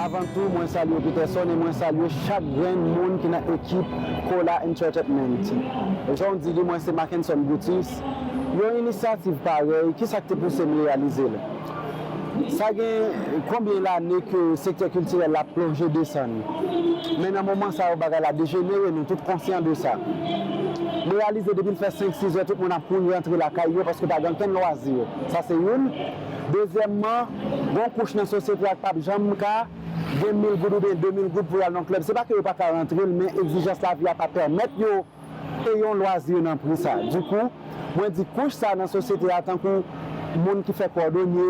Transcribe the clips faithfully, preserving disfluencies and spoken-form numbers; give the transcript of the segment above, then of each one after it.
Avan tou, mwen salye Peterson e mwen salye chak grenn moun ki nan ekip Kola Entertainment. Jan w di li, mwen se Mackenson Brutus. Yon inisyativ parèy, ki sa k te pouse m reyalize l? Sa gen konbyen lane ke sektè kiltirèl la plonje desann? Men nan moman sa yo, bagay la dejenere, nou tout konsyan de sa. M reyalize depi l fè senk, sis è, tout moun ap kouri rantre lakay yo paske pa gen okenn lwazi. Sa se youn. Dezyèmman, gon kouch nan sosyete a k p ap janm ka gen mil goud oubyen de mil goud pou y al nan klèb. Se pa ke yo pa ka rantre l, men egzijans lavi a pa pèmèt yo peye yon lwazi nan pri sa. Dikou, mwen di kouch sa nan sosyete a, tankou moun ki fè kòdonye,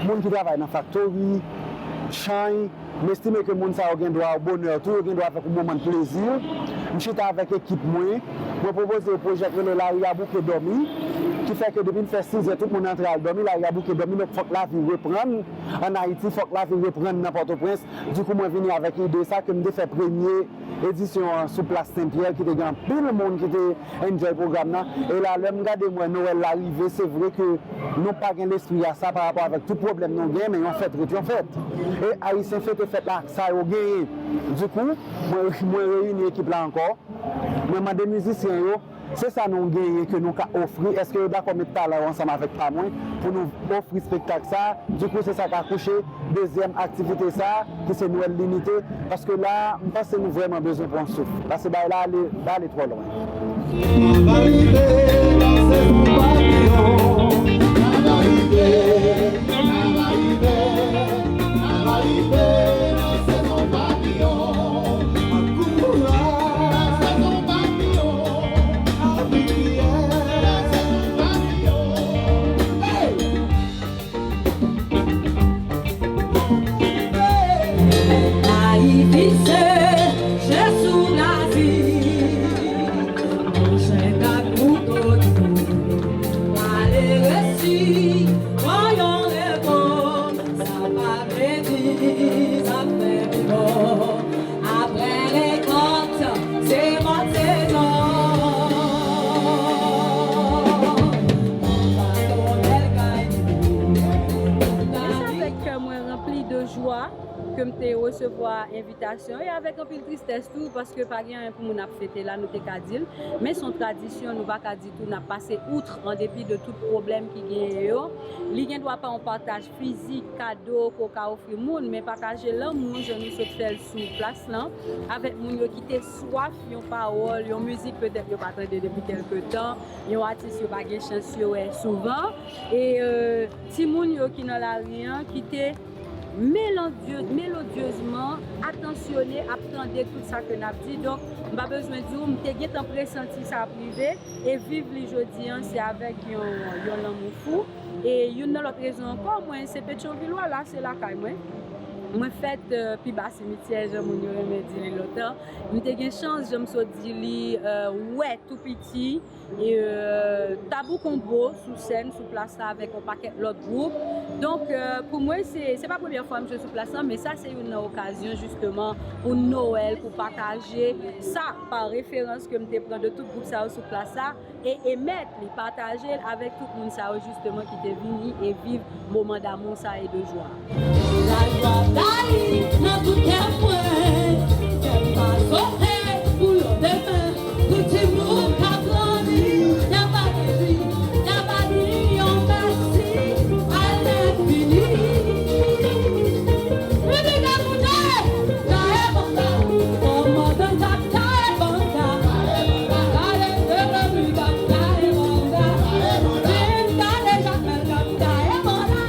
moun ki travay nan faktori, chanj, m estime ke moun sa yo gen dwa bonè tou, yo gen dwa avèk yon moman de plezi. M chita avèk ekip mwen, mwen pwopoze yo pwojè k rele Lari a bouke dòmi, ki fè ke depi n fè sis è, tout moun antre al dòmi, lari a bouke dòmi, donk fòk lavi reprann ann Ayiti, fòk lavi reprann nan Pòtoprens. Dikou, mwen vini avèk ide sa ke m te fè premye edisyon an sou plas Sen Pyè, ki te gen anpil moun ki te enjoy pwogram nan. E la, lè m gade, m wè Nwèl la rive, se vre ke nou pa gen lespri a sa pa rapò avèk tout pwoblèm nou gen, men yon fèt ret yon fèt. E Ayisyen fete fèt la ak sa yo genyen. Dikou, mwen, mwen reyini ekip la ankò. Mwen mande mizisyen yo, se sa nou genyen ke nou ka ofri, èske yo dakò met talan yo ansanm avèk pa mwen pou nou ofri espektak sa? Dikou, se sa k akouche dezyèm aktivite sa, ki se Nwèl Linite, paske la, m panse nou vrèman bezwen pran souf, paske bagay la ale, ale twò lwen. Se avèk kè mwen ranpli de jwa ke m te resevwa envitasyon e avèk anpil tristès tou, paske pa gen anyen pou moun ap fete la, nou te ka di l. Men se yon tradisyon, nou pa ka di tou n ap pase outre, an depi de tout pwoblèm ki genyen yo. Li gen dwa pa yon pataj fizik, kado ke w ka ofri moun, men pataje lanmou, jan nou sot fè l sou plas lan, avèk moun yo ki te swaf yon pawòl, yon mizik petèt yo pa tande depi kèlke tan, yon atis yo pa gen chans yo wè souvan. E, euh, timoun yo ki nan lari an, ki te melodye-, melodyezman atansyone ap tande tout sa ke n ap di. Donk, m pa bezwen di w, m te gentan presanti sa ap rive, e viv li jodi an, se avèk yon, yon lanmou fou. E youn nan lòt rezon ankò, mwen se Petyonvilwa, la se lakay mwen. Mwen fèt, euh, pi ba simityè, jan moun yo renmen di li lontan. M te gen chans, jan m sot di li, euh, wè tou piti, e, euh, Tabou Konbo sou sèn, sou plas la, avèk yon pakèt lòt gwoup. Donk, euh, pou mwen, se, se pa premyè fwa m jwe sou plas la, men sa se youn nan okazyon, jisteman, pou Nwèl, pou pataje sa, pa referans ke m te pran de tout gwoup sa yo sou plas la, e emèt li, pataje l avèk tout moun sa yo, jisteman, ki te vini e viv moman damou sa e de jwa. Lajwa tayi nan tout kè mwen, kè m pa sote pou yon demen, pou timoun k ap grandi, y ap ba li, y ap ba li yon mèsi a lenfini. Mizik a moute, taye banda, kòmandan Zak taye banda, taye banda, taye banda, taye banda, taye banda, taye banda.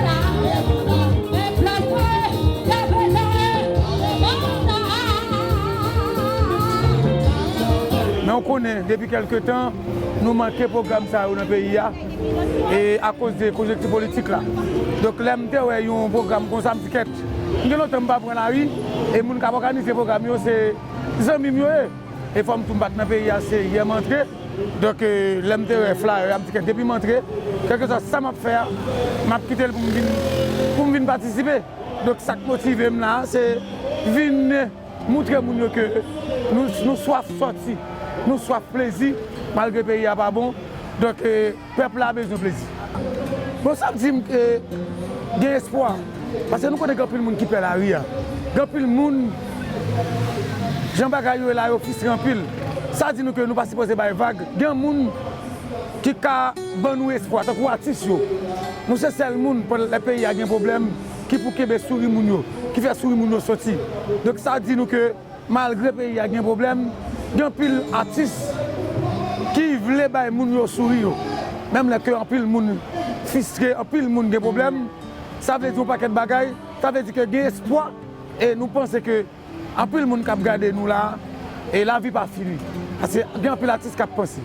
Men w konnen, depi kèlke tan, nou manke pwogram sa yo nan peyi a, e akoz de konjonkti politik la. Donk, lè m te wè yon pwogram konsa, m di, kèt, m gen lontan m pa pran lari, e moun k ap òganize pwogram yo, se zanmi m yo ye. E fò m tou m pa t nan peyi a, se yè m antre. Donk, e, lè m te wè flyer a, m di, kèt, depi m antre, kèlkeswa sa m ap fè a, m ap kite l pou m vin, pou m vin patisipe. Donk, sa k motive m la a, se vin moutre moun yo ke nou, nou swaf sòti, nou swaf plezi, malgre peyi a pa bon. Donk, e, pèp la bezwen plezi. Bon, sa m di m, e, gen espwa. Paske nou konnen gen anpil moun ki pè lari a. Gen anpil moun, jan bagay yo ye la, yo fristre anpil. Sa di nou ke nou pa sipoze bay vag. Gen moun ki ka ban nou espwa, tankou atis yo. Nou se sèl moun, pandan lè peyi a gen pwoblèm, ki pou kenbe souri moun yo, ki fè souri moun yo soti. Donk sa di nou ke malgre peyi a gen pwoblèm, gen anpil atis ki vle bay moun yo souri yo. Menm lè ke anpil moun fristre, anpil moun gen pwoblèm, sa vle di yon pakèt bagay, sa vle di ke gen espwa, e nou panse ke anpil moun k ap gade nou la, e lavi pa fini. Paske gen anpil atis k ap panse.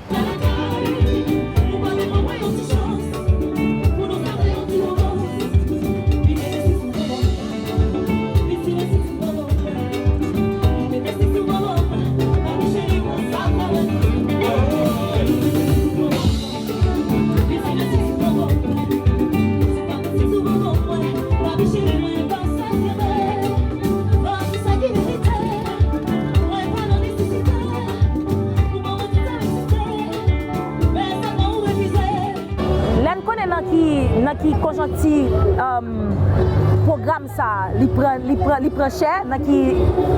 Lè n konnen nan ki, nan ki konjonkti, um, pwogram sa a, li pran, li pran, li pran chè, nan ki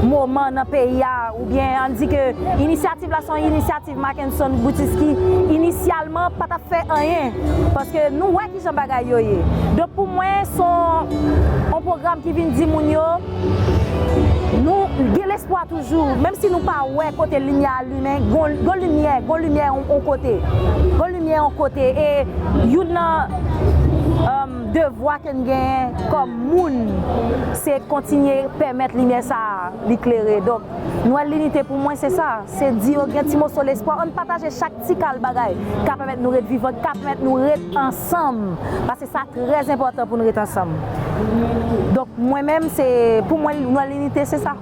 moman nan peyi a, oubyen ann di ke inisyativ la se yon inisyativ Mackenson Brutus ki inisyalman pa t ap fè anyen, paske nou wè kijan bagay yo ye. Donk pou mwen, se yon, yon pwogram ki vin di moun yo, nou gen lespwa toujou, menm si nou pa wè kote limyè a limen, gon, gon limyè, gon limyè yon, yon kote. Gon limyè yon kote. E youn nan, um, devwa ke n genyen kòm moun, se kontinye pèmèt limyè sa a li klere. Donk, Nwèl Linite pou mwen se sa. Se di yo gen ti moso lespwa. Ann pataje chak ti kal bagay k ap pèmèt nou ret vivan, k ap pèmèt nou ret ansanm. Paske sa trè enpòtan pou n ret ansanm. Donk, mwen menm, se, pou mwen, Nwèl Linite, se sa.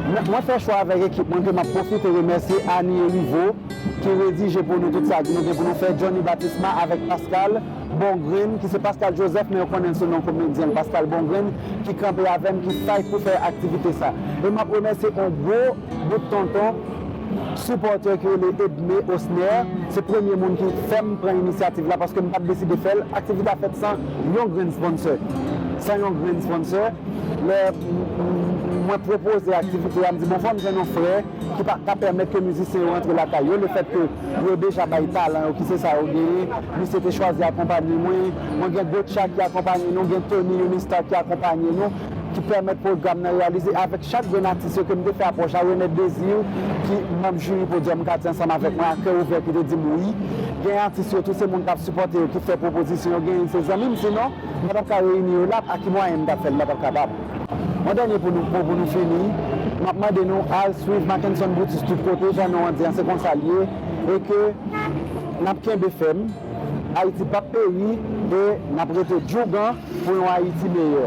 Mwen, mwen fè chwa avèk ekip mwen ke m ap pwofite remèsye Annie Erivo ki redije pou nou tout sa nou gen pou nou fè, Johnny Batisma avèk Pascal Bongrenn, ki se Pascal Joseph, men yo konnen l sou non komedyen l, Pascal Bongrenn, ki kanpe avè m, ki fight pou fè aktivite sa. E m ap remèsye yon gwo bout tonton, sipòtè ki rele Edme Osner, se premye moun ki fè m pran inisyativ la, paske m pa t deside fè l. Aktivite a fèt san yon grenn sponsor. San yon grenn sponsor. Lè m, m, mwen pwopoze aktivite a, m di, "Bon, fò m jwenn yon frè ki pa, ka pèmèt ke mizisyen yo rantre lakay yo." Lefètke yo deja bay talan yo, ki se sa yo genyen, misye te chwazi akonpanye mwen. Mwen gen Gotcha ki akonpanye nou, gen Tony Unistar ki akonpanye nou, ki pèmèt pwogram nan reyalize avèk chak grenn atis yo ke m te fè apwòch la, Renette Désir, ki manm jiri Podium Katye ansanm avèk mwen, a kè ouvè, ki te di m wi. Gen atis yo tou, se moun k ap sipòte yo, ki fè pwopozisyon yo, gen se zanmi m, sinon, m pa t ap ka reyini yo la, a ki mwayen m t ap fè l, m pa t ap kapab. Yon dènye pou nou, pou, pou nou fini, m ap mande nou al swiv Mackenson Brutus tout kote, jan non an di an, se konsa l ye, e ke n ap kenbe fèm, Ayiti p ap peri, e n ap rete djougan pou yon Ayiti meyè.